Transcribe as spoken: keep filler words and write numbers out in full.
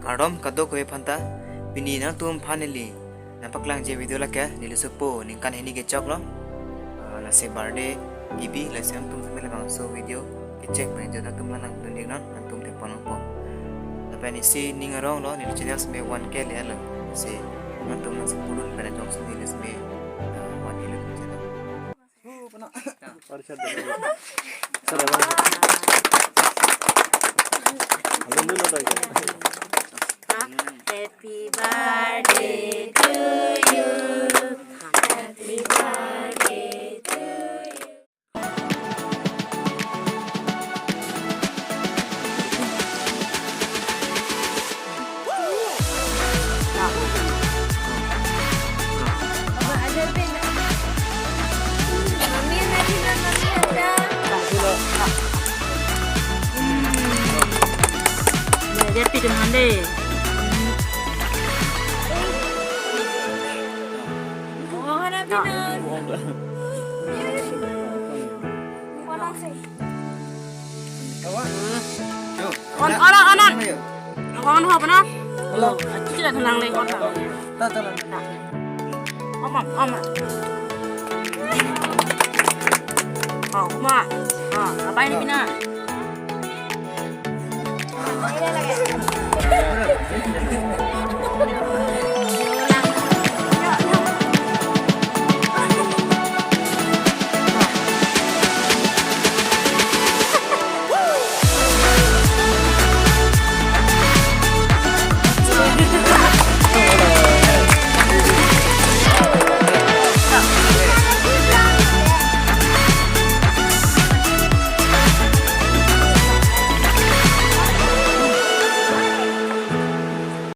Kardom kadokave aphanta, pini nangtum aphan neli nangpaklangji video lake neli sopo ningkan hini kechoklo. Ah, lasi birthday kibi, lasi nangtum tame labangso video kechek pen jo nangtum lang nangdun iknon, nangtum thekponlongpo. Lapen isi ning aronglo, neli channel si me one K le-etlo. Lasi nangtum nangsi pudun pen ajok si neli si me, ah, one K le channel. Happy birthday to you. Happy birthday to you. Mami, mami, mami, ada. Dia pi dengan deh. Oh, ada pinang. On, on, on, on. On, on, on. Hello. Achi la thalang le, on. Ta, ta, ta. Om, om, om. Oh, ma. Ah, apa ini pina?